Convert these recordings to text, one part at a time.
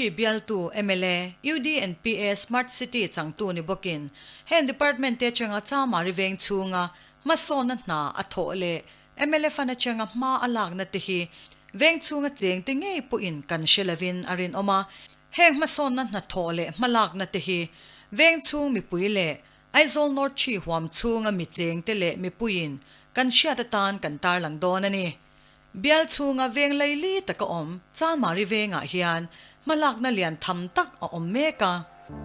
Three bialtu mla, UDNPA Smart City changtu ni bawkin heng department te atanga Chamari veng chhunga hmasawnna hna a thawh leh mla fund atanga hma a lakna te hi veng chhunga cheng te ngei pawhin kan hre lovin a rinawm a. Heng hmasawnna hna thawh leh hma lakna te hi veng chhung mipui leh Aizawl North Three huam chhunga mi cheng te leh mipuiin kan hriat atan kan tarlang dawn a ni. Bial chhunga veng laili taka awm Chamari vengah hian hmalakna lian tham tak a awm mek a.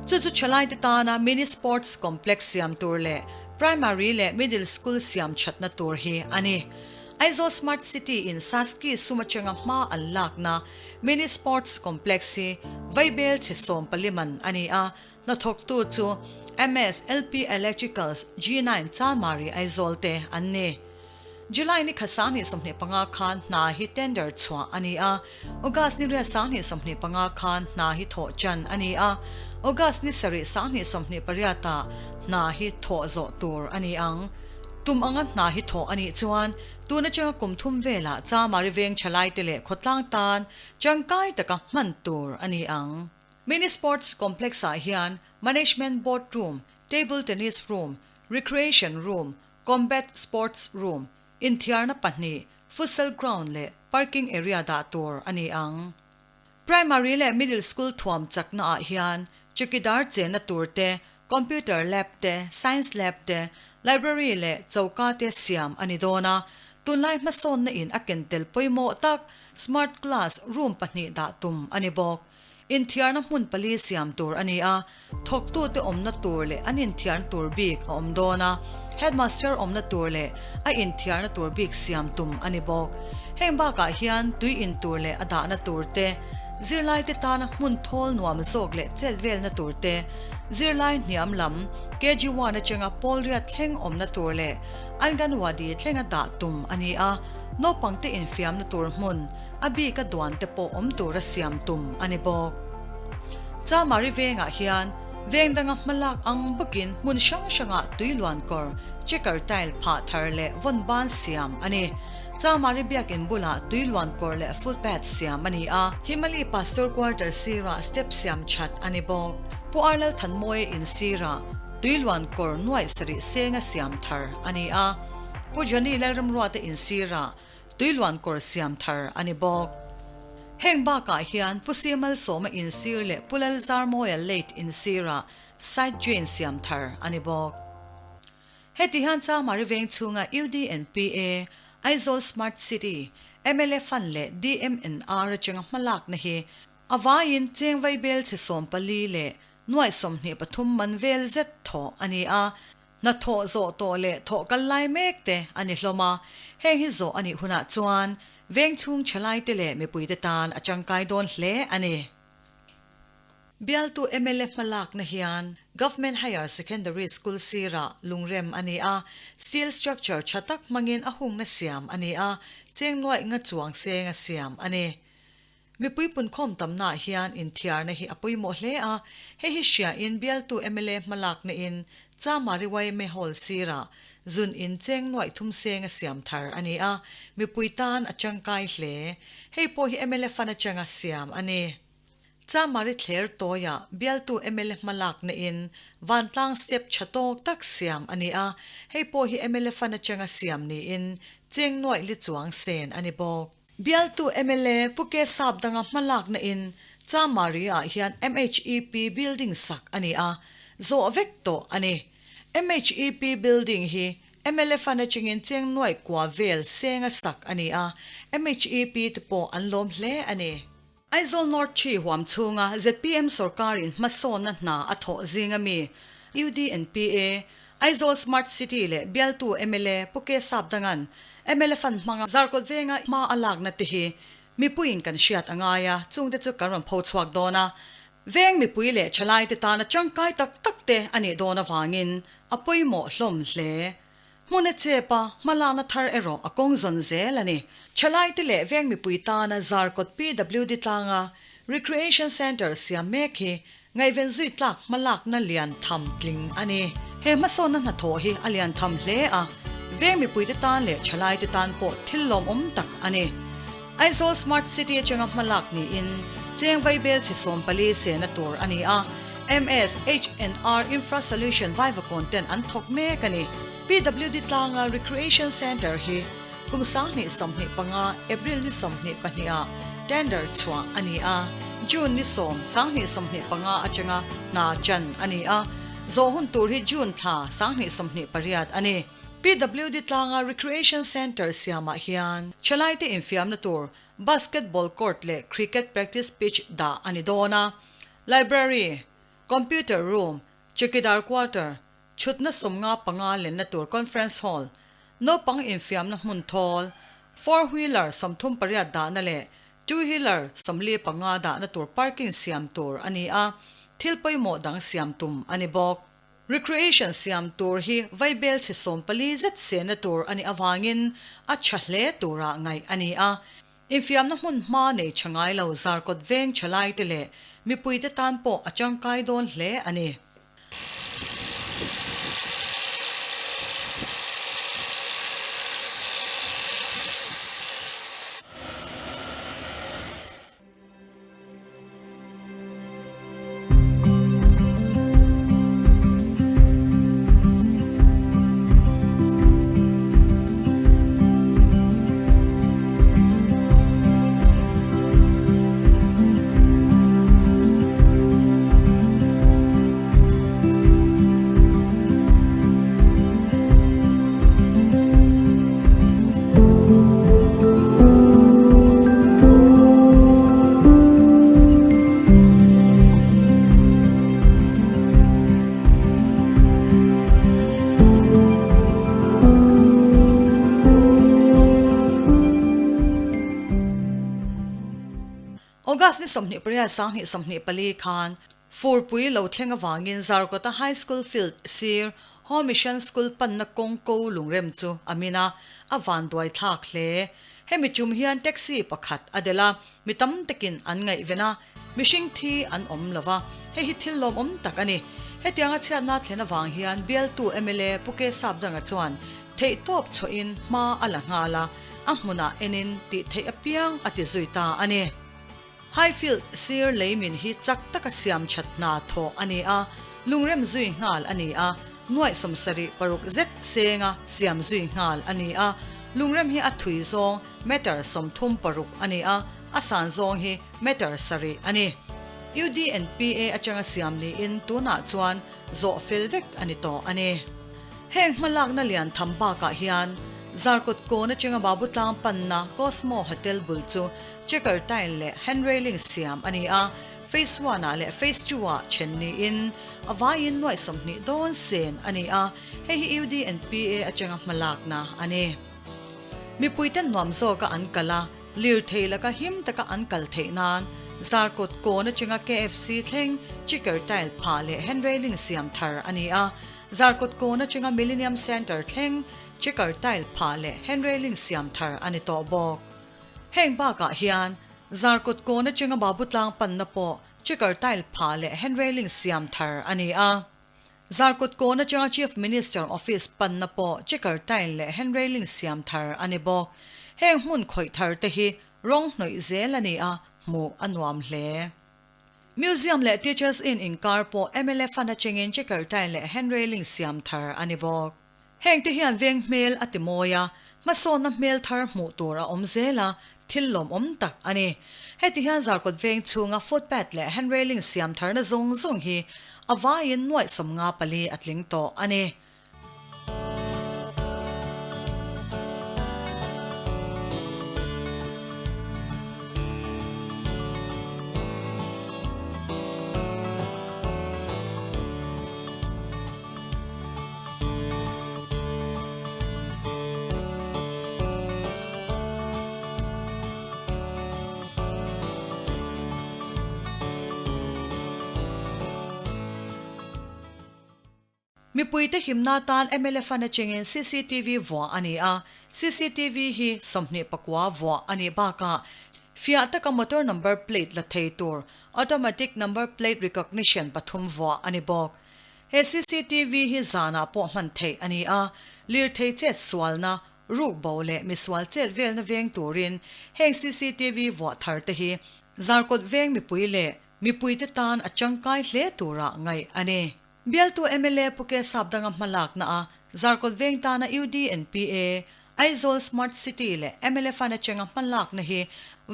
Chu chu thalaite tana mini sports complex siam tur leh primary leh middle school siam thatna tur hi a ni. Aizawl Smart City in Saski sum atanga hma an lakna mini sports complex hi Vaibel chhe 14 man a ni a, hnathawktu chu MS LP Electricals G9 Chamari Aizawl te an ni. July ni kha 2025 khan hna hi tender chhuah a ni a, August ni riat 2025 khan hna hi thawh chan a ni a, August ni sarih 2028 ah hna hi thawh zawh tur a ni ang. Tum anga hna hi thawh a nih chuan tun atanga kum thum velah Chamari veng thalaite leh khawtlang tan tangkai taka hman tur a ni ang. Mini Sports Complex ah hian Management Board Room, Table Tennis Room, Recreation Room, Combat Sports Room, inthiarna pahnih, Futsal Ground leh Parking Area dah tur a ni ang. Primary leh Middle School thuam chakna ah hian chawkidar chenna tur te, Computer Lab te, Science Lab te, Library leh choka te siam a ni dawn a, tunlai hmasawnna in a ken tel pawimawh tak Smart Class Room pahnih dah tum a ni bawk. Inthiarna hmun pali siam tur a ni a, thawktute awmna tur leh an inthiarna tur bik a awm dawn a, headmaster awmna tur leh a inthiarna tur bik siam tum a ni bawk. Heng bakah hian tui in tur leh a dahna tur te, zirlaite tana hmun thawl nuam zawk leh chet velna tur te, zirlai hniam lam KG one atanga Pawlriat thleng awmna tur leh Anganwadi thlenga dah tum a ni a, naupangte infiamna tur hmun, A bik a duan te pawh awm tura siam tum a ni bawk. Chamari vengah hian veng danga hmalak ang bawkin hmun hrang hrangah tui luan kawr, checker tile phah thar leh vawn ban siam a ni. Chamari biakin bulah tui luan kawr leh footpath siam a ni a. Himali Pastor Quarter sirah step siam that a ni bawk. Pu Arlal Thanmawia in sirah tui luan kawr nuaih sarih senga siam thar a ni a. Pu Johnny Lalramruata in sirah Tui luan kawr siam thar a ni bawk. Heng bakah hian Pu Simal Sawma insir leh Pu Lalzarmawia late insirah side drain siam thar a ni bawk. Heti hian Chamari veng chhunga UDNPA, Aizawl Smart City, mla Fund leh DMNR atanga hmalakna hi a vaiin cheng vaibel chhe 14 leh nuaih 23 man vel zet thawh a ni a, Hna thawh zawh tawh leh thawh kal lai mek te a ni hlawm a, heng hi zawh a nih hunah chuan veng chhung thalaite leh mipuite tan a tangkai dawn hle a ni. Bialtu mla hmalakna hian Government Higher Secondary School sirah lungrem a ni a, steel structure tha tak hmangin a hungna siam a ni a, cheng nuaih nga chuang seng a siam a ni. Mipui punkhawm tamnaah hian inthiarna hi a pawimawh hle a, hei hi hriain bialtu mla hmalakna in Chamari yma Hall sirah zun in cheng nuaih thum seng a siam thar a ni a, mipui tan a tangkai hle. Hei pawh hi mla fund atanga siam a ni. Chamari thler tawiah bialtu mla hmalakna in vantlang step tha tawk tak siam a ni a, hei pawh hi mla fund atanga siam niin cheng nuaih li chuang sen a ni bawk. Bialtu mla Pu Ke Sap danga hmalakna in Chamari ah hian MHEP building sak a ni a, zawh vek tawh a ni. MHEP building hi mla fund atangin cheng nuaih kua vel senga sak a ni a, MHEP te pawh an lawm hle a ni. Aizawl North Tree huam chhunga zpm sorkarin hmasawnna hna a thawh zinga mi UDNPA, Aizawl Smart City leh bialtu mla Pu Ke Sapdanga'n mla fund hmanga Zarkawt venga hma a lakna te hi mipuiin kan hriat a ngai a, chungte chu kan rawn pho chhuak dawn a. Veng mipui leh thalaite tana tangkai tak tak te a nih dawn avangin a pawimawh hlawm hle. Hmun a chep a, hmalakna thar erawh a kawng zawn zel a ni. Thalaite leh veng mipui tana Zarkawt PWD tlanga Recreation Centre siam mek hi ngaihven zui tlak hmalakna lian tham tling a ni. He hmasawnna hnathawh hi a lian tham hle a, veng mipuite tan leh thalaite tan pawh thil lawmawm tak a ni. Aizawl Smart City atanga hmalak niin Cheng vaibel chhe 14 sena tur a ni a, MS H&R Infra Solution Vaivakawn ten an thawk mek a ni. PWD tlanga Recreation Centre hi kum 2025 April ni 22 ah tender chhuah a ni a, June ni 10, 2025 atanga hna chan a ni a, zawh hun tur hi June thla 2028 a ni. PWD tlanga Recreation Centre siamah hian thalaite infiamna tur Basketball court leh cricket practice pitch dah a ni dawn a, library, computer room, chowkidar quarter, chhutna 55 lenna tur conference hall, naupang infiamna hmun thawl, four wheeler 38 dahna leh two wheeler 45 dahna tur parking siam tur a ni a, thil pawimawh dang siam tum a ni bawk. Recreation siam tur hi vaibel chhe 14 zet sehna tur a nih avangin a tha hle turah ngaih a ni a. Infiamna hmun hma nei tha ngai lo zarkawt veng tha laite leh mipuite tan pawh a tangkai dawn hle a ni. August ni 28 2024 khan Furpui lo thleng avangin Zarkawta High School field sir Home Mission School panna kawng ko lungrem chu a min a, a vanduai thlak hle. Hemi tum hian taxi pakhat a delh a, mi tam takin an ngaihven a, mihring thi an awm lo va, hei hi thil lawmawm tak a ni. Hetianga chhiatna thlen avang hian bialtu mla Pu K Sapdanga chuan theihtawp chhuahin hma a la nghal a, a hmunah enin tih theih apiang a ti zui ta a ni. Highfield sir leimin hi chak taka siam that hna thawh a ni a, lungrem zui nghal a ni a, nuaih 76 zet senga siam zui nghal a ni a, lungrem hi a thui zawng meter 36 a ni a, a san zawng hi meter 7 a ni. UDNPA atanga siam niin tunah chuan zawh fel vek a ni tawh a ni. Heng hmalakna lian tham bakah hian Zarkawt kawn atanga Babu tlang panna Cosmo Hotel bul chu Checker tile leh hand railing siam a ni a, phase one ah leh phase two ah then niin a vaiin nuaih 20 dawn sen a ni a, hei hi UDNPA atanga hmalakna a ni. Mipuiten nuam zawka an kal a, lirthei laka him taka an kal theih nan Zarkawt kawn atanga KFC thleng checker tile phah leh hand railing siam thar a ni a, Zarkawt kawn atanga Millennium Centre thleng checker tile phah leh hand railing siam thar a ni tawh bawk. Heng bakah hian Zarkawt kawn atanga Babu tlang panna pawh checker tile phah leh hand railing siam thar a ni a. Zarkawt kawn atanga Chief Minister Office panna pawh checker tile leh hand railing siam thar a ni bawk. Heng hmun khawih thar te hi rawng hnawih zel a ni a, hmuh a nuam hle. Museum leh Teachers Inn inkar pawh mla fund atangin checker tile leh hand railing siam thar a ni bawk. Heng te hian veng hmel a ti mawi a, hmasawnna hmel thar hmuh tur a awm zel a, thil lawmawm tak a ni. Heti hian Zarkawt veng chhunga footpath leh hand railing siam tharna zawng zawng hi a vaiin nuaih 54 a tling tawh a ni. Mipuite himna tan mla fund atangin cctv vuah a ni a, cctv hi 29 vuah a nih bakah fiah taka motor number plate la thei tur automatic number plate recognition pathum vuah a ni bawk. He cctv hi zanah pawh hman theih a ni a, lirthei chet sualna, ruk bo leh misual chet velna veng turin heng cctv vuah thar te hi. Zarkawt veng mipui leh mipuite tan a tangkai hle tura ngaih a ni. Bialtu mla Pu Ke Sapdanga hmalakna a Zarkawt veng tana UDNPA, Aizawl Smart City leh mla Fund atanga hmalakna hi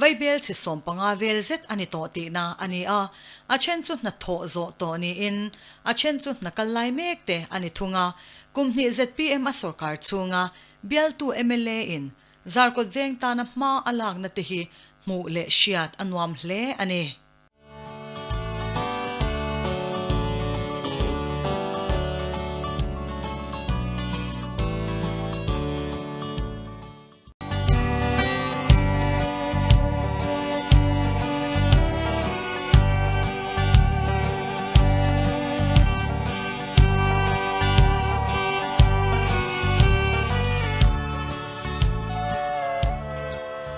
vaibel chhe 15 vel zet a ni tawh tihna a ni a, a then chu hnathawh zawh tawh niin a then chu hna kal lai mek te a ni thung a. Kum hnih zpm a sorkar chhunga bialtu mla in Zarkawt veng tana hma a lakna te hi hmuh leh hriat a nuam hle a ni.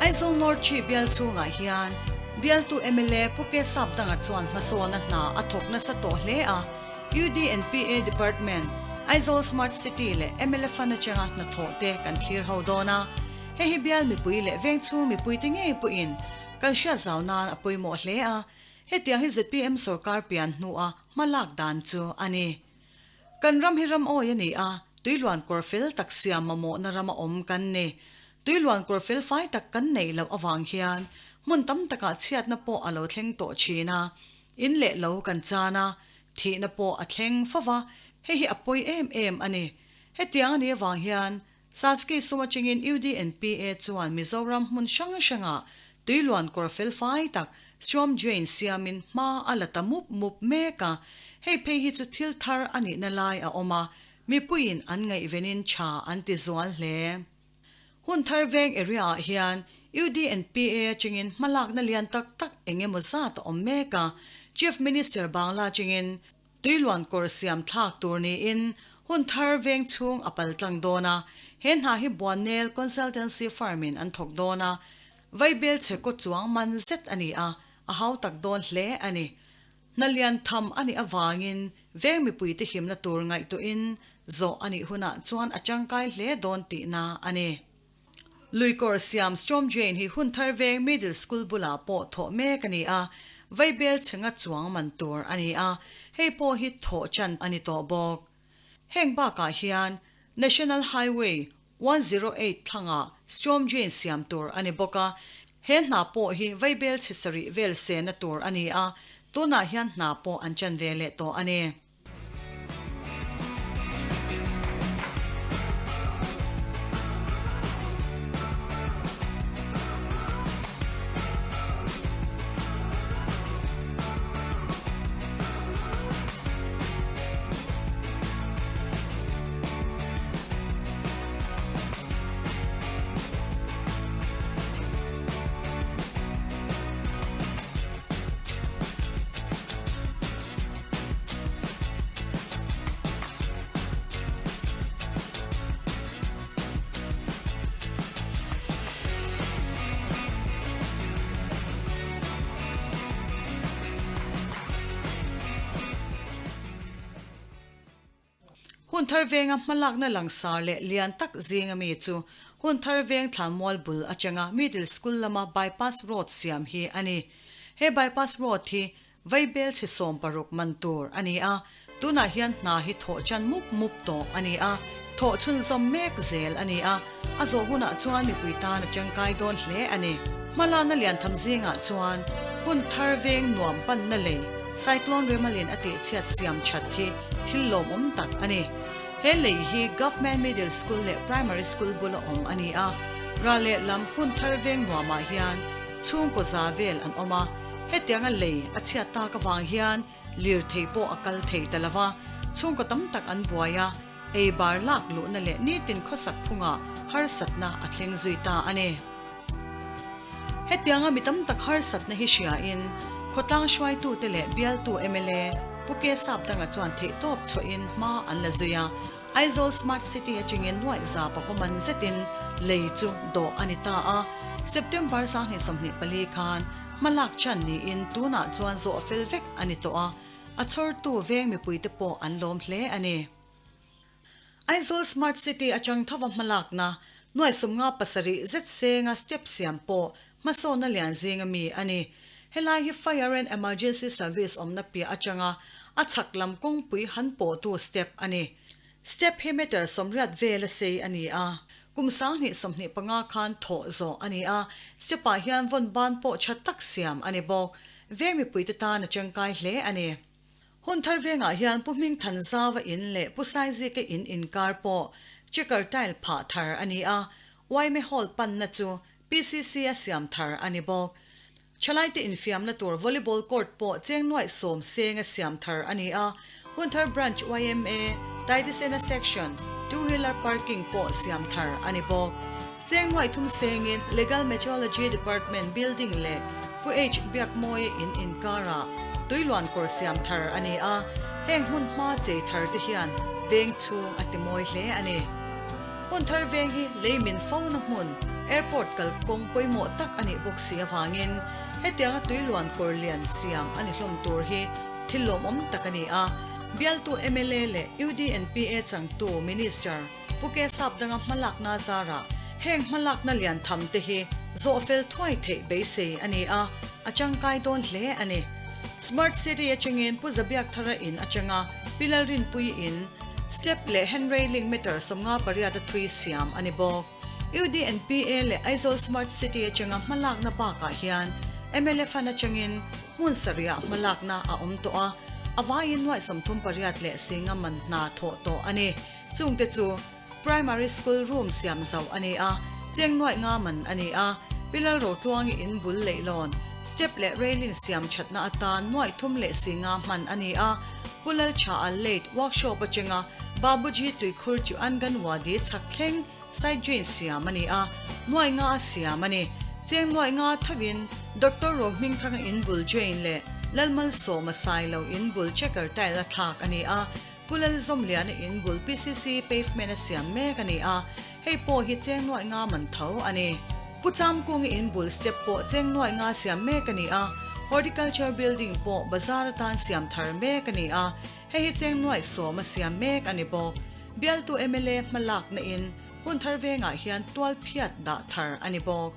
Aizawl North Chi bial chhungah hian bialtu mla Pu Ke Sapdanga chuan hmasawna hna a thawk nasa tawh hle a, UDNPA Department, Aizawl Smart City leh mla Fund atanga hnathawh te kan thlir ho dawn a, hei hi bial mipui leh vengchhung mipuite ngei pawhin kan hriat zau nan a pawimawh hle a, hetiang hi zpm sorkar pian hnua hma lak dan chu a ni. Kan ram hi ram awi a ni a, tuiluan kawr fel tak siam mamawhna rama awm kan ni. Tuiluan kawr fel fai tak kan neih loh avang hian hmun tam takah chhiatna pawh a lo thleng tawh thin a, in leh lo kan chan a, thihna pawh a thleng fo va, hei hi a pawi em em a ni. Hetiang a nih avang hian Saski sum atangin UDNPA chuan Mizoram hmun hrang hrangah tuiluan kawr fel fai tak Storm Drain siamin hma a la ta mup mup mek a, hei phei hi chu thil thar a nihna lai a awm a, mipuiin an ngaihvenin tha an ti zual hle. Hun thar veng area ah hian UDNPA atangin hmalakna lian tak tak eng emaw zat a awm mek a, Chief Minister Bangla atangin Tuiluan kawr siam thlak tur niin hun thar veng chhung a pal tlang dawn a, he hna hi Buannel Consultancy Firm in an thawk dawn a, vaibel chhe kaw chuang man zet a ni a, a hau tak dawn hle a ni. Hna lian tham a nih avangin veng mipuite himna tur ngaihtuahin zawh a nih hunah chuan a tangkai hle dawn tihna a ni. Luikawr siam Storm Drain hi Hunthar Veng Middle School bulah pawh thawh mek a ni a, vaibel chhenga chuang man tur a ni a, hei pawh hi thawh chan a ni tawh bawk. Heng bakah hian National Highway 108 thlangah Storm Drain siam tur a ni bawk a, he hna pawh hi vaibel chhe sarih vel sehna tur a ni a, tunah hian hna pawh an chan ve leh tawh a ni. Hun thar venga hmalakna langsar leh lian tak zinga mi chu Hun thar veng Thlanmual bul atanga Middle School lama bypass road siam hi a ni. He bypass road hi Vaibel chhe 16 man tur a ni a, tunah hian hna hi thawh chan mup mup tawh a ni a, thawh chhunzawm mek zel a ni a, a zawh hunah chuan mipui tan a tangkai dawn hle a ni. Hmalakna liantham zingah chuan hun thar veng nuam panna lei Cyclone Remalin a tihchhiat siam that hi thil lawmawm tak a ni. He lei hi Government Middle School leh Primary School bula awm a ni a, ral lehlam hun thar veng nuamah hian chhungkaw za vel an awm a, Hetianga lei a chhiat tak avang hian lirthei pawh a kal thei ta lo va, chhungkaw tam tak an buai a, ei bar lak luhna leh nitin khawsak phungah harsatna a thleng zui ta a ni. Hetianga mi tam tak harsatna hi hriain khawtlang hruaitute leh bialtu mla Pu Ke Sapdanga chuan theihtawp chhuahin hma an la zui a, Aizawl Smart City atangin nuaih za pakawman zetin lei chu dawh a ni ta a, September 2024 khan hmalak chan niin tunah chuan zawh fel vek a ni tawh a, a chhawrtu veng mipuite pawh an lawm hle a ni. Aizawl Smart City atang thova hmalakna nuaih 57 zet senga step siam pawh hmasawnna lian zinga mi a ni. Helai hi Fire and Emergency Service awmna piah atanga a chhak lam kawngpui han pawhtu step a ni. Step hi meter 80 vela sei a ni a, kum 2025 khan thawh zawh a ni a, step-ah hian vawn ban pawh tha tak siam a ni bawk. Veng mipuite tan a tangkai hle a ni. Hun thar vengah hian Pu Hmingthanzauva in leh Pu Saizika in inkar pawh checker tile phah thar a ni a, Yma Hall panna chu PCC a siam thar a ni bawk. Thalaite infiamna tur volleyball court pawh cheng nuaih sawm seng a siam thar a ni a, Hunthar Branch yma, Taitisena Section, two wheeler parking pawh siam thar a ni bawk. Cheng nuaih thum sengin Legal Metrology Department building leh Pu H Biakmawia in inkarah tuiluan kawr siam thar a ni a, heng hmun hma chei thar te hian veng chhung a ti mawi hle a ni. Hmun thar veng hi lei min fo na hmun, airport kalkawng pawimawh tak a nih bawk si avangin hetianga tuiluan kawr lian siam a ni hlawm tur hi thil lawmawm tak a ni a. Bialtu mla leh UDNPA changtu Minister Pu Ke Sapdanga hmalakna zarah heng hmalakna lian tham te hi zawh fel thuai theih beisei a ni a, a tangkai dawn hle a ni. Smart City atangin Pu Zabiakthara in atanga Pi Lalrinpuii in Step leh hand railing meter 58 a thui siam a ni bawk. UDNPA leh Aizawl Smart City atanga hmalakna bakah hian mla fund atangin hmun sarihah hmalakna a awm tawh a, a vaiin nuaih 38 leh singa man hna thawh tawh a ni. Chungte chu Primary School room siam zauh a ni a, cheng nuaih nga man a ni a, Pi Lalrotluangi in bul leihlawn, step leh railing siam thatna atan nuaih thum leh si nga hman a ni a, Pu Laltha-a late workshop atanga Babuji tuikhur chu Anganwadi chhak thleng side drain siam a ni a, nuaih nga a siam a ni. Cheng nuaih nga thovin Doctor Rohmingthanga in bul drain leh Lalmalsawma Sailo in bul checker tile a thlak a ni a, Pu Lalzawmliana in bul PCC pavement a siam mek a ni a, hei pawh hi cheng nuaih nga man tho a ni. Pu Chamkunga in bul step pawh cheng nuaih nga siam mek a ni a, Horticulture building pawh bazar atan siam thar mek a ni a, hei hi cheng nuaih sawm a siam mek a ni bawk. Bialtu mla hmalakna in hun thar vengah hian tual phiat dah thar a ni bawk.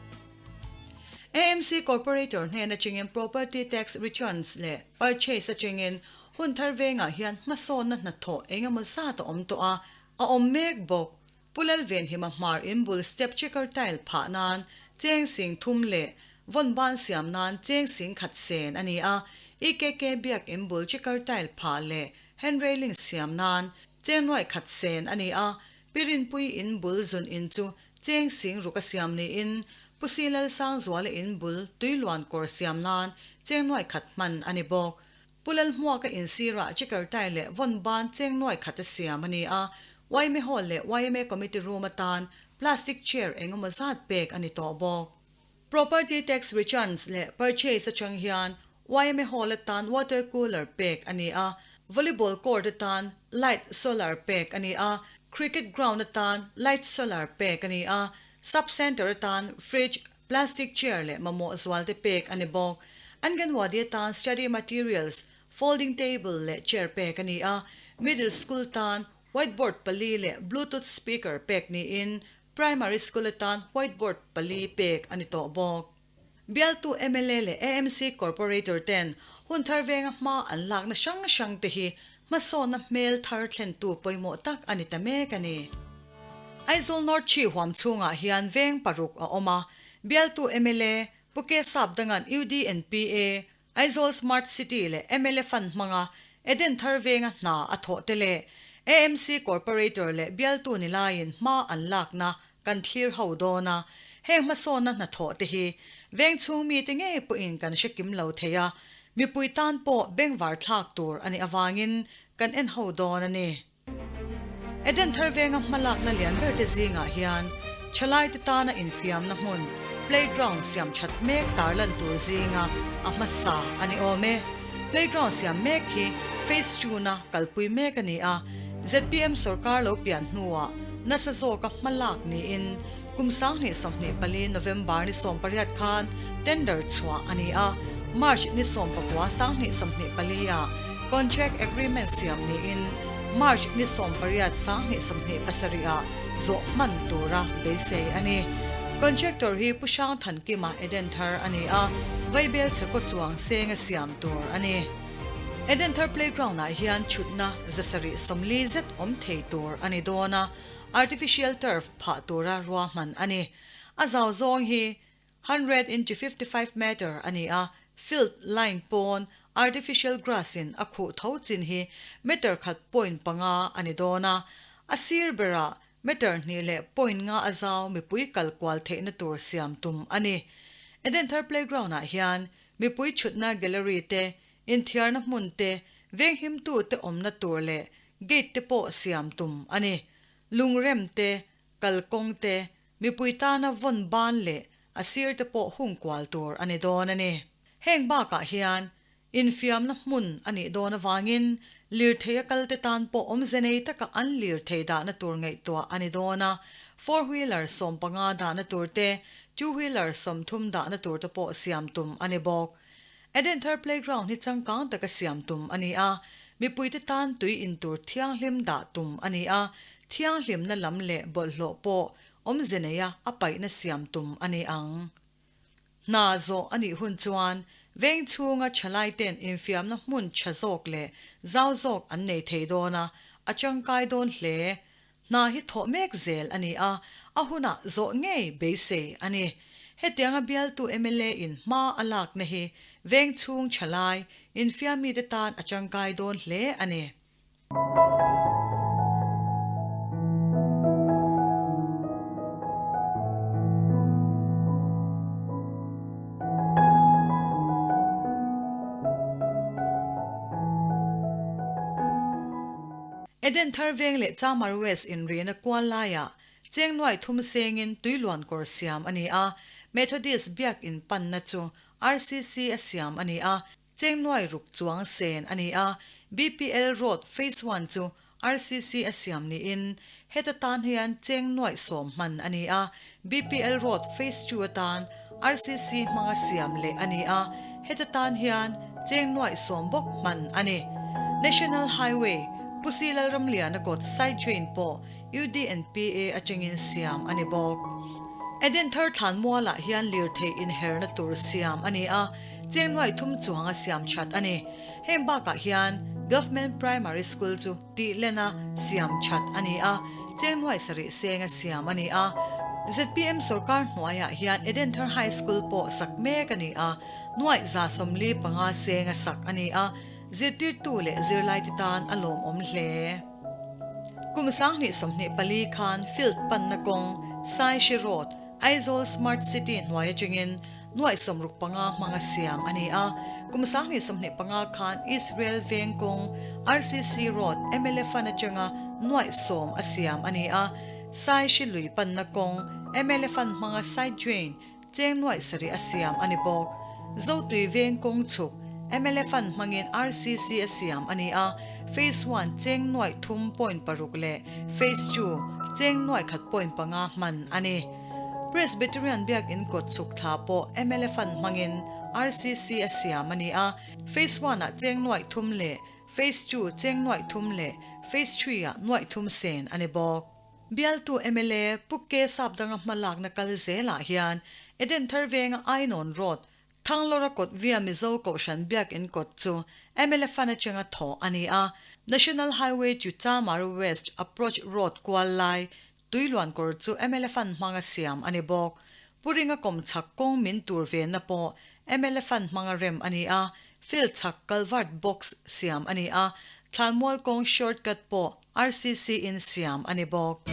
AMC Corporator hnen atangin Property Tax Returns leh Purchase atangin hun thar vengah hian hmasawnna hnathawh eng emaw zat a awm tawh a, a awm mek bawk. Pu Lalvenhima hmar in bul step checker tile phah nan cheng sing thum leh vawn ban siam nan cheng sing khat sen a ni a, EKK biak in bul checker tile phah leh hand railing siam nan cheng nuaih khat sen a ni a, Pi Rinpui in bul zun in chu Cheng sing ruk a siam niin Pu Si Lalsangzuala in bul tuiluan kawr siam nan cheng nuaih khat hman a ni bawk. Pu Lalhmuaka in sirah checker tie leh vawn ban cheng nuaih khat a siam a ni a, yma Hall leh yma Committee Room atan plastic chair engemaw zat pek a ni tawh bawk. Property tax returns leh purchase atang hian yma Hall atan water cooler pek a ni a, volleyball court atan light solar pek a ni a, cricket ground atan light solar pek a ni a, sub centre atan fridge, plastic chair leh mamawh zualte pek a ni bawk. Anganwadi atan study materials, folding table leh chair pek a ni a, middle school tan whiteboard pali leh bluetooth speaker pek niin Primary School atan white board pali pek a ni tawh bawk. Bialtu mla leh AMC Corporator ten hun thar venga hma an lakna hrang hrang te hi hmasawnna hmel thar thlentu pawimawh tak a ni ta mek a ni. Aizawl North Chi huam chhungah hian veng paruk a awm a, Bialtu mla Pu K Sapdanga'n UDNPA, Aizawl Smart City leh mla Fund hmanga Eden thar venga hna a thawh te leh AMC Corporator leh bialtu ni laiin hma an lakna kan thlir ho dawn a, heng hmasawnna hnathawh te hi veng chhung mite ngei pawhin kan hre kim lo thei a, mipui tan pawh bengvar thlak tur a nih avangin kan en ho dawn a ni. Eden thar venga hmalakna lian ber te zingah hian thalaite tana infiamna hmun, playground, siam that mek tarlan tur zinga a hmasa a ni awm e. Playground siam mek hi Phase Two-na kalpui mek a ni a, zpm sorkar lo pian hnuah nasa zawka hmalak niin kum 2024 November ni 18 khan tender chhuah a ni a, March ni 19 2024-ah Contract agreement siam niin March ni 18 2027-ah zawh hman tura beisei a ni. Contractor hi Pu Hrang Thankima Edenthar a ni a, Vaibel chhe kaw chuang senga siam tur a ni. Edenthar Playground-ah hian chhutna 740 zet awm thei tur a ni dawn a, artificial turf phah tura ruahman a ni. A zau zawng hi 155 meter a ni a, field line pawn artificial grass in a khuh tho chin hi meter khat point panga a ni dawn a, a sir berah meter hnih leh point nga a zau mipui kal kual theihna tur siam tum a ni. Edenthar Playground ah hian mipui chhutna gallery te, inthiarna hmun te, venghimtu te awmna tur leh gate te pawh siam tum a ni. Lungrem te, kalkawng te, Mipui tana vawn ban leh a sir te pawh hung kual tur a ni dawn a ni. Heng bakah hian infiamna hmun a nih dawn avangin lirthei a kal te tan pawh awmze nei taka an lirthei dahna tur ngaihtuah a ni dawn a, four wheeler 15 dahna tur te, two wheeler 30 dahna tur te pawh siam tum a ni bawk. Edenthar Playground hi changkang taka siam tum a ni a, mipuite tan tui in tur thianghlim dah tum a ni a, thianghlimna lam leh bawlhhlawh pawh awmze neia a paihna siam tum a ni ang. Hna zawh a nih hun chuan veng chhunga thalaite'n infiamna hmun tha zawk leh zau zawk an nei thei dawn a, a tangkai dawn hle. Hna hi thawh mek zel a ni a, a hunah zawh ngei beisei a ni. Hetianga bialtu mla in hma a lakna hi veng chhung thalai, infiamite tan a tangkai dawn hle a ni. Edenthar Veng leh Chamar West inrihna kual laiah cheng nuai thum sengin tui luan kawr siam a ni a, Methodist Biak in panna chu RCC a siam a ni a, cheng nuai ruk chuang sen a ni a, BPL Road Phase One chu RCC a siam niin heta tan hian cheng nuaih sawm hman a ni a, BPL Road Phase Two atan RCC hmanga siam leh a ni a, heta tan hian cheng nuaih sawm bawk hman a ni. National Highway, Pusi Lalramliana kawt side drain pawh UDNPA atangin siam a ni bawk. Edenthar Thlanmualah hian lirthei inherna tur siam a ni a, cheng nuaih thum chuanga siam that a ni. Heng bakah hian Government Primary School chu tih lena siam that a ni a, cheng nuaih sarih senga siam a ni a. Zpm sorkar hnuaiah hian Edenthar High School pawh sak mek a ni a, nuaih 75 senga sak a ni a, zirtirtu leh zirlaite tan a lawmawm hle. Kum 2024 khan field panna kawng Saishi Road, Aizawl Smart City hnuai atangin nuaih 65 hmanga siam a ni a. Kum 2025 khan Israel Veng kawng RCC Road mla Fund atanga nuaih sawm a siam a ni a. Saishi lui panna kawng mla Fund hmanga side drain cheng nuaih sarih a siam a ni bawk. Zotui Veng kawng chhuk mla Fund hmangin RCC a siam a ni a. Phase one cheng nuaih thum point paruk leh Phase two cheng nuaih khat point panga hman a ni. Presbyterian Biakin kawt chhuk thla pawh mla Fund hmangin RCC a siam a ni a, Phase one ah cheng nuaih thum leh Phase two cheng nuaih thum leh Phase three ah nuaih thum sen a ni bawk. Bialtu mla Pu K Sapdanga hmalakna kal zelah hian Edenthar Venga Ainawn Road, Thanglawra kawt via Mizo Kohhran Biakin kawt chu mla Fund atanga thawh a ni a, National Highway to Chamar West Approach Road kual lai Tui luan kawr chu mla Fund hmanga siam a ni bawk. Pu Ringa kawm chhak kawng min tur venna pawh mla Fund hmanga rem a ni a, field chhak culvert box siam a ni a, Thlanmual kawng short cut pawh RCC in siam a ni bawk.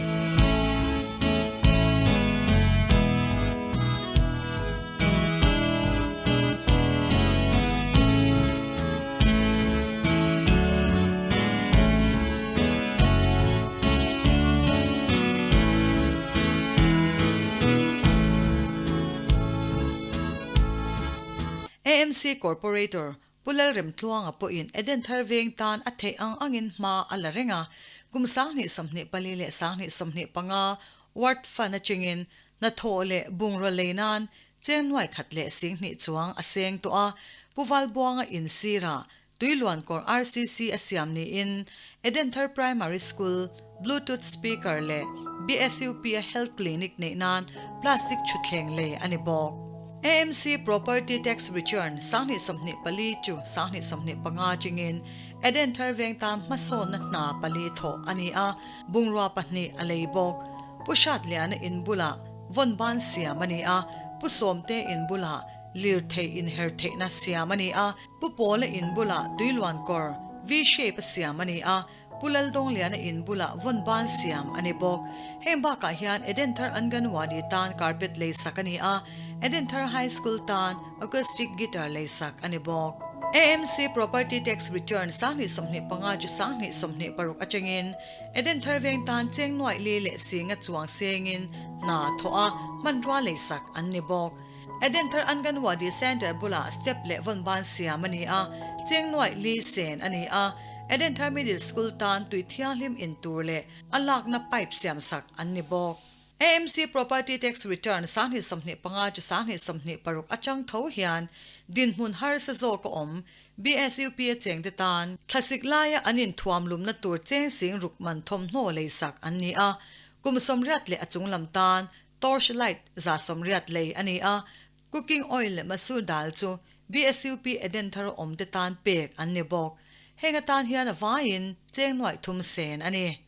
AMC Corporator Pu Lalremtluanga pawhin Edenthar Veng tan a theih ang angin hma a la reng a, kum 2024 leh 2025 Ward Fund atangin hnathawh leh bungraw lei nan cheng nuai khat leh 20,000 chuang a seng tawh a, Pu Valbuanga insirah Tuiluankawr RCC a siam niin Edenthar Primary School Bluetooth Speaker leh BSUP-a Health Clinic neih nan plastic thutthleng lei a ni bawk. AMC Property Tax Return 2024 chu 2025 chingin Edenthar veng tan hmasawnna hna pali thawh a ni a, bungrua pahnih a lei bawk. Pu Hratliana in bulah vawn ban siam a ni a, Pu Sawmte in bulah lirthei inher theihna siam a ni a, Pu Pawla in bulah tuiluan kawr V-shape a siam a ni a, Pu Laldawngliana in bulah vawn ban siam a ni bawk. Heng bakah hian Edenthar Anganwadi tan carpet lei sak a ni a, Edenthar High School tan acoustic guitar lei sak a ni bawk. AMC Property Tax Return 2025 chu 2026 atangin Edenthar veng tan cheng nuaih li leh singa chuang sengin hna thawh a, hmanrua lei sak an ni bawk. Edenthar Anganwadi Centre bulah step leh vawn ban siam a ni a, cheng nuaih li sen a ni a. Edenthar Middle School tan tui thianghlim in tur leh a lakna pipe siam sak an ni bawk. AMC Property Tax Return 2025 chu 2026 atang tho hian dinhmun harsa zawk a awm. BSUP a chengte tan thlasik laia an inthuam lumna tur cheng sing ruk man thawmhnaw lei sak an ni a, kum 80 leh a chunglam tan Torch light 180 lei a ni a, cooking oil leh masoor dal chu BSUP Edenthar awmte tan pek an ni bawk. Heng atan hian a vaiin cheng nuaih thum sen a ni.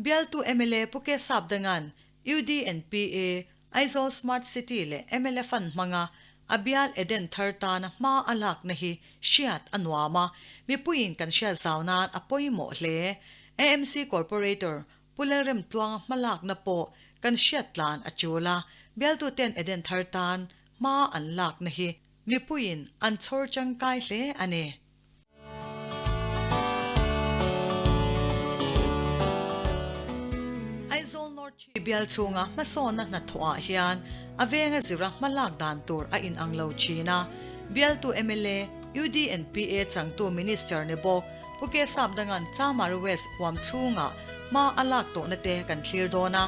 Bialtu mla Pu K Sapdangan, UDNPA, Aizawl Smart City leh mla fund hmanga a bial Edenthar tana hma a lakna hi hriat a nuam a, mipuiin kan hriat zau nan a pawimawh hle. AMC Corporator Pu Lalremtluanga hmalakna pawh kan hriat tlan a tul a, bialtuten Eden thar tan hma an lakna hi mipuiin an chhawr tangkai hle a ni. Aizawl North Tree bial chhunga hmasawnna hnathawhah hian a venga zira hmalak dan tur a inang lo thin a, bialtu mla, UDNPA changtu Minister ni bawk, Pu K Sapdanga'n Chamari West huam chhungah hma a lak tawhna te kan thlir dawn a,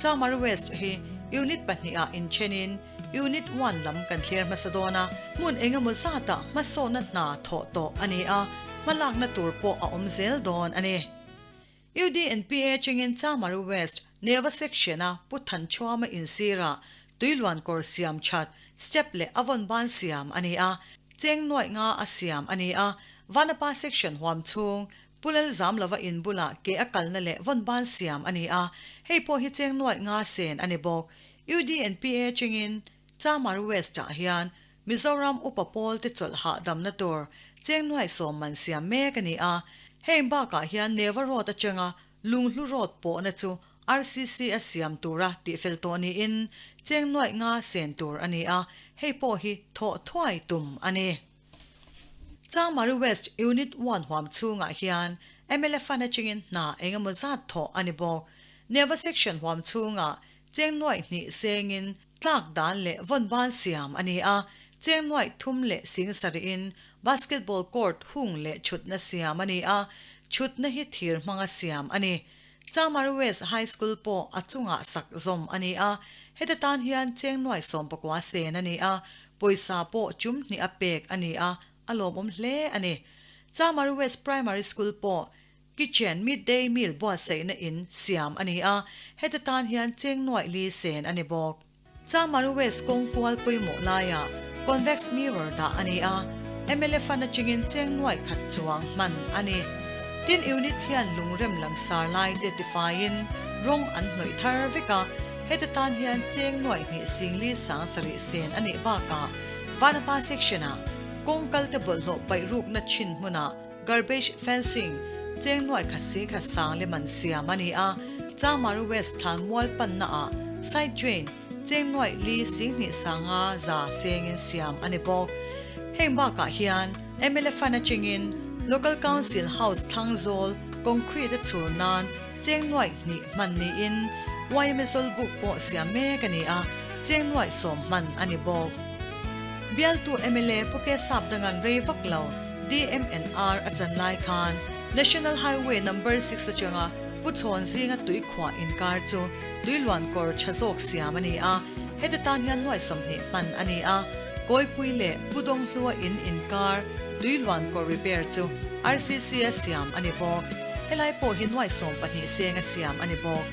Chamari West hi Unit pahnih ah inthenin Unit one lam kan thlir hmasa dawn a, hmun engemaw zatah hmasawnna hna thawh tawh a ni a, hmalakna tur pawh a awm zel dawn a ni. UDNPA chengin Chamari West Neva Section-a Pu Thanchhuama insirah tuiluan kawr siam that step leh a vawn ban siam a ni a, Cheng nuaih nga a siam a ni a, Vanapa section huam chhung, Pu Lalzamlova in bulah ke a kalna leh vawn ban siam a ni a, hei pawh hi cheng nuaih nga sen a ni bawk. UDNPA chengin Chamar West ah hian Mizoram upa pawl te chawlh hahdamna tur cheng nuaih sawm man siam mek a ni a, heng bakah hian Neva Road atanga Lunghlu Road pawhna chu RCC a siam tura tihfel tawh niin cheng nuaih nga sen tur a ni a, hei pawh hi thawh thuai tum a ni. Changmari West Unit One huam chhungah hian mla fund atangin hna eng emaw zat thawh a ni bawk. Neva Section huam chhungah cheng nuaih hnih sengin tlak dan leh vawn ban siam a ni a, cheng nuaih thum leh sing sarihin basketball court hung leh chhutna siam a ni a, chhutna hi thir hmanga siam a ni. Chamar West High School pawh a chungah sak zawm a ni a, heta tan hian cheng nuai 19 sen a ni a, pawisa pawh chum hnih a pek a ni a, a lawmawm hle a ni. Chamar West Primary School pawh kitchen midday meal buatsaihna in siam a ni a, heta tan hian cheng nuaih li sen a ni bawk. Chamar West kawng kual pawimawh laiah convex mirror dah a ni a, mla fund atangin cheng nuaih khat chuang hman a ni. Tin unit hian lungrem langsar lai te tifaiin rawng an hnawih thar vek a, heta tan hian cheng nuaih hnih singli sang sarih sen a nih bakah Vanapa section-ah kawng kal te bawlhhlawh paih rukna chhin hmunah Garbage fencing cheng nuaih khat sing khat sang lem an siam a ni a, Chamar West thlan mual panna ah side drain cheng nuaih li sing hnih sanga za sengin siam a ni bawk. Heng bakah hian mla fund atangin Local Council House thlang zawl concrete a chhur nan cheng nuaih hnih hman niin yma Zawlbuk pawh siam mek a ni a, cheng nuaih sawm hman a ni bawk. Bialtu mla Pu K Sapdangan rei vak lo. DMNR a chan lai khan National Highway Number Six atanga Pu Chhawn zinga tui khuah inkar chu tui luan kawr tha zawk siam a ni a, heti tan hian nuai 20 hman a ni a, Kawipui leh Pu Dawnghlua in inkar tui luan kawr repair chu RCC a siam a ni bawk. Helai pawh hi nuai 12 seng a siam a ni bawk.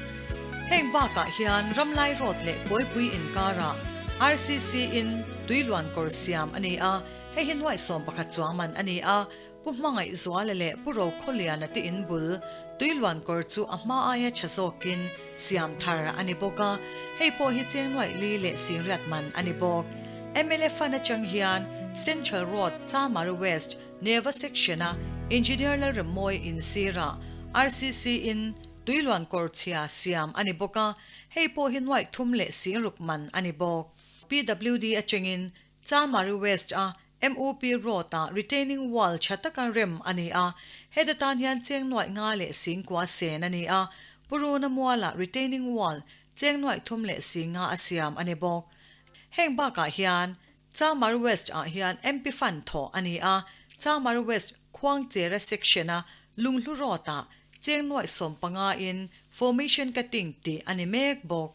Heng bakah hian Ramlai Road leh Kawipui inkarah RCC in tui luan kawr siam a ni a, hei hi nuaih 11 chuang man a ni a, Pu Hmangaih Zuala leh Pu Rokhawliana te in bul tui luan kawr chu a hma aia tha zawkin siam thar a ni bawk a, hei pawh hi cheng nuaih li leh singriat man a ni bawk. Mla Fund atang hian Central Road, Chamari West, Neva Section-a Engineer Lalremmawi in sirah RCC in tui luan kawr chhia siam a ni bawk a, hei pawh hi nuaih thum leh singruk man a ni bawk. PWD atangin Chamari West-a MUP Road-ah retaining wall tha taka rem a ni a, heta tan hian cheng nuaih nga leh singkua sen a ni a, Puruna mualah retaining wall cheng nuaih thum leh singa a siam a ni bawk. Heng bakah hian Chamar West-ah hian MP Fund thawh a ni a, Chamar West Khuangchera section-a Lunghlu Road-ah cheng nuaih 15 in formation cutting tih a ni mek bawk.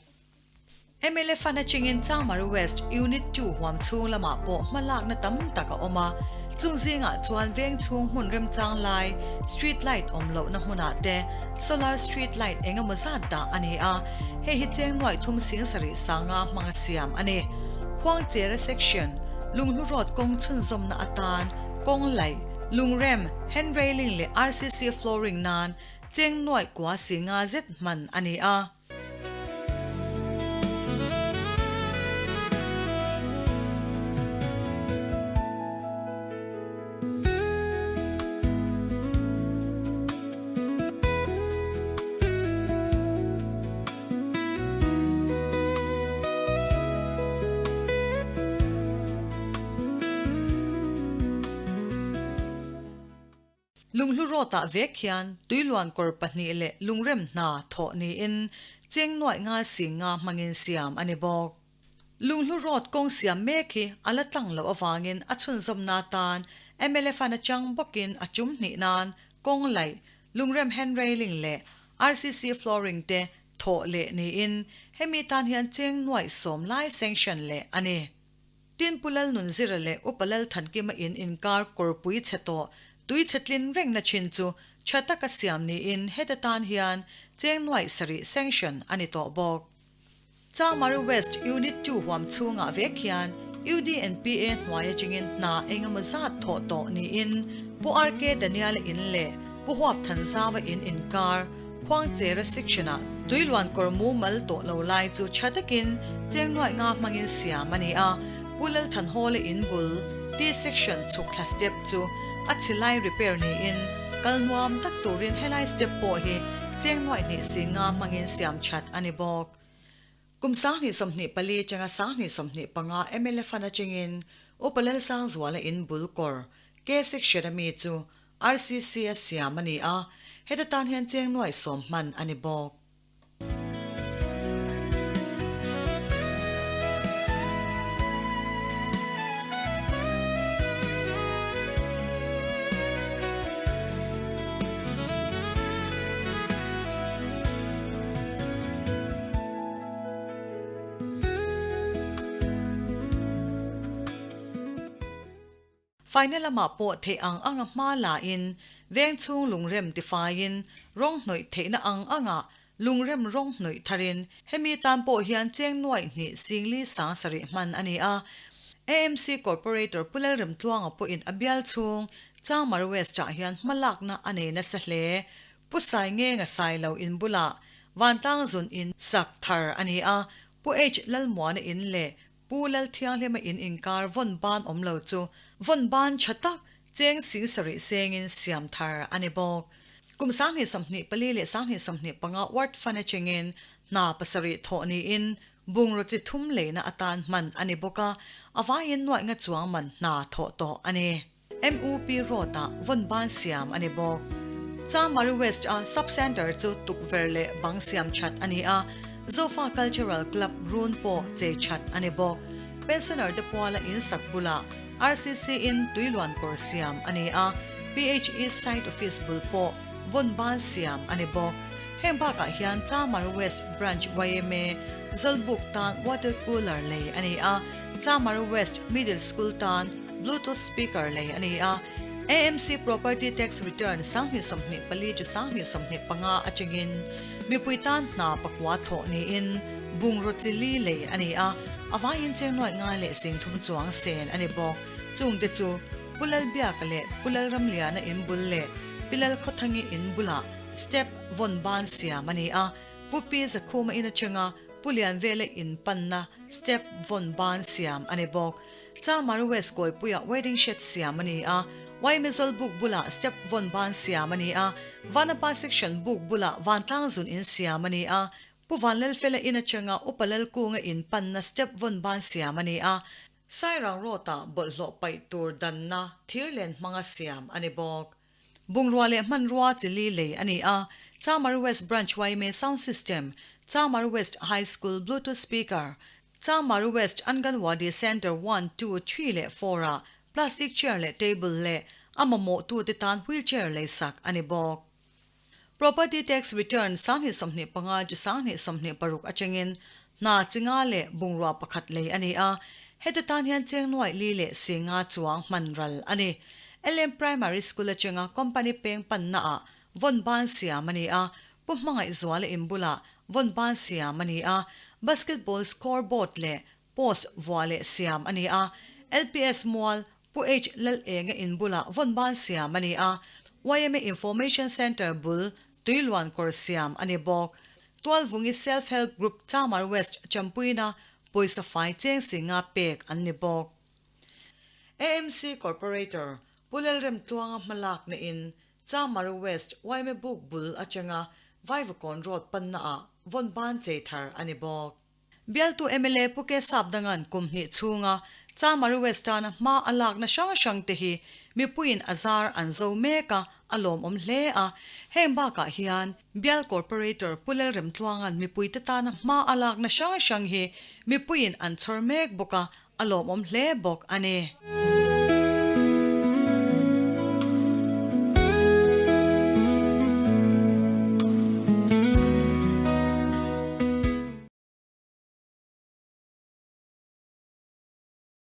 Mla Fund atangin Chamar West Unit Two huam chhung lamah pawh hmalakna tam tak a awm a, chung zingah chuan veng chhung hmun remchang lai street light awm lohna hmunah te solar street light eng emaw zat dah a ni a, hei hi cheng nuaih thum sing sarih sanga hmanga siam a ni. Khuangchera Section, Lunghlu Road kawng chhunzawmna atan kawng laih, lungrem, hand railing leh RCC flooring nan cheng nuaih kua singa zet hman a ni a. Lunghlu Road-ah vek hian tuiluan kawr pahnih leh lungrem hna thawh niin cheng nuaih ngal sing nga hmangin siam a ni bawk. Lunghlu Road kawng siam mek hi a la tlang loh avangin a chhunzawmna atan mla Fund atang bawkin a tum hnih nan kawng laih, lungrem hand railing leh RCC flooring te thawh leh niin hemi tan hian cheng nuaih sawm lai sanction leh a ni. Tin Pu Lalnunzira leh Upa Lalthankima in inkar kawrpui chhe tawh tui chhe tlin rengna chin chu tha taka siam niin heta tan hian cheng nuaih sarih sanction a ni tawh bawk. Chamari West Unit Two huam chhungah vek hian UDNPA hnuai atangin hna engemaw zat thawh tawh niin Pu RK Daniela in leh Pu Huap Thanzava in inkar Khuangchera section-ah tuiluan kawr mumal tawh lo lai chu tha takin cheng nuaih nga hmangin siam a ni a, Pu Lalthanhawla in bul T section chhuk thla step chu a chhi lai repair niin kal nuam tak turin helai step pawh hi cheng nuaih hnih si nga hmangin siam that a ni bawk. Kum 2024 atanga 2025 mla Fund atangin Upa Lalsangzuala in bul kawr K section a mi chu RCC a siam a ni a, heta tan hian cheng nuaih sawm hman a ni bawk. Faina lamah pawh theih ang anga hma lain veng chhung lungrem tifaiin rawng hnawih theihna ang anga lungrem rawng hnawih tharin hemi tan pawh hian cheng nuaih hnih singli sang sarih hman a ni a. AMC Corporator Pu Lalremtluanga pawhin a bial chhung Changmar West-ah hian hmalakna a nei nasa hle. Pu Saingenga Sailo in bulah Vantlang zun in sak thar a ni a, Pu H Lalmuana in leh Pu Lalthianghlima in inkar vawn ban awm lo chu vawn ban tha tak cheng sing sarih sengin siam thar a ni bawk. Kum 2024 leh 2025 Ward Fund atangin hna pasarih thawh niin bungraw chi thum leina atan hman a ni bawk a, a vaiin nuaih nga chuang man hna thawh tawh a ni. MUP Road-ah vawn ban siam a ni bawk. Chamari West-a Sub-Centre chu tukverh leh bang siam that a ni a, Zofa Cultural Club run pawh chei that a ni bawk. Pensioner te puala in sak bulah RCC-in tuiluan kawr siam a ni a, PHE Site Office bul pawh vawn ban siam a ni bawk. Heng bakah hian Chamari West Branch yma Zawlbuk tan water cooler lei a ni a, Chamari West Middle School tan Bluetooth speaker lei a ni a. AMC Property Tax Return 2024 to 2025 atangin mipui tan hna pakua thawh niin bungraw chi li lei a ni a, a vaiin cheng nuaih ngai leh 30 chuang sen a ni bawk. Chungte chu Pu Lalbiaka leh Pu Lalramliana in bul leh Pi Lalkhawthangi in bulah step vawn ban siam a ni a, Pu Pi Zakhuma in atanga Pu Lianvela in panna step vawn ban siam a ni bawk. Chamar West Kawipuia wedding shed siam a ni a, Waimezol buk bulah step vawn ban siam a ni a, Vanapa section buk bulah vantlang zun in siam a ni a, Pu Vanlalfela in atanga Upa Lalkunga in panna step vawn ban siam a ni a, Sairang Road-ah bawlhhlawh paih tur danna thir len hmanga siam a ni bawk. Bungrua leh hmanrua chi li lei a ni a, Chamar West Branch yma Sound System, Chamar West High School Bluetooth Speaker, Chamar West Anganwadi Centre one, two, three leh four ah plastic chair leh table leh a mamawhtute tan wheelchair leisak a ni bawk. Property Tax Return 2025 to 2026 atangin hna chi nga leh bungrua pakhat lei a ni a, heta tan hian cheng nuaih li leh si nga chuang hman ral a ni. LM Primary School atanga company peng panna ah vawn ban siam a ni a, Pu Hmangaihzuala in bulah vawn ban siam a ni a, basketball score board leh post vuah leh siam a ni a, LPS Mual Pu H Lalenga in bulah vawn ban siam a ni a, yma Information Centre bul Tuiluan kawr siam a ni bawk. Tualvungi Self Help Group Chamar West Champuina pawisa fai cheng singa pek an ni bawk. AMC Corporator Pu Lalremtluanga hmalakna in Chamar West yma buk bul atanga Vaivakawn Road panna ah vawn ban chei thar a ni bawk. Bialtu mla Pu K Sapdanga'n kum hnih chhunga Chamari West tana hma a lakna hrang hrang te hi mipuiin a zar an zo mek a, a lawmawm hle a. Heng bakah hian Bial Corporator Pu Lalremtluanga'n mipuite tana hma a lakna hrang hrang hi mipuiin an chhawr mek bawk a, a lawmawm hle bawk a ni.